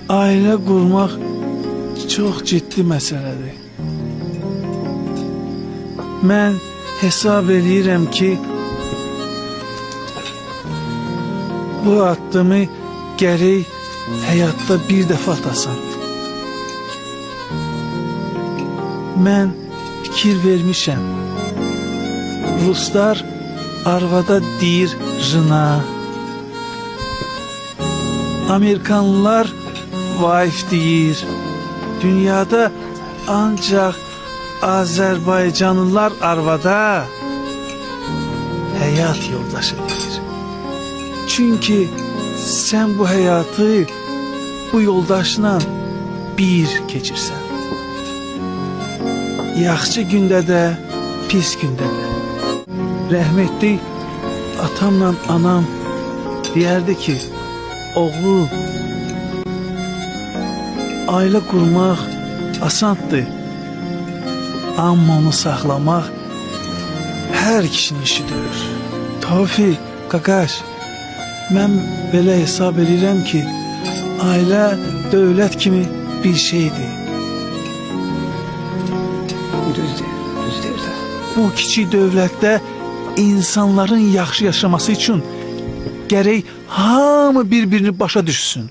Ailə qurmaq çox ciddi məsələdir. Mən hesab eləyirəm ki, bu addımı gərək həyatda bir dəfə atasan. Mən fikir vermişəm. Ruslar arvada deyir jına. Amerikanlılar wife deyir. Dünyada ancaq Azərbaycanlılar arvada həyat yoldaşı deyir. Çünki sən bu həyatı bu yoldaşla bir keçirsən. Yaxşı gündə də, pis gündə də. Rəhmətli atamla anam deyərdi ki, oğlum, ailə qurmaq asandır. Amma onu saxlamaq hər kişinin işi deyil. Tofiq, qaqaş, mən belə hesab edirəm ki, ailə dövlət kimi bir şeydir. Düz deyir, düz deyir də. Bu kiçik dövlətdə insanların yaxşı yaşaması üçün gərək hamı bir-birini başa düşsün.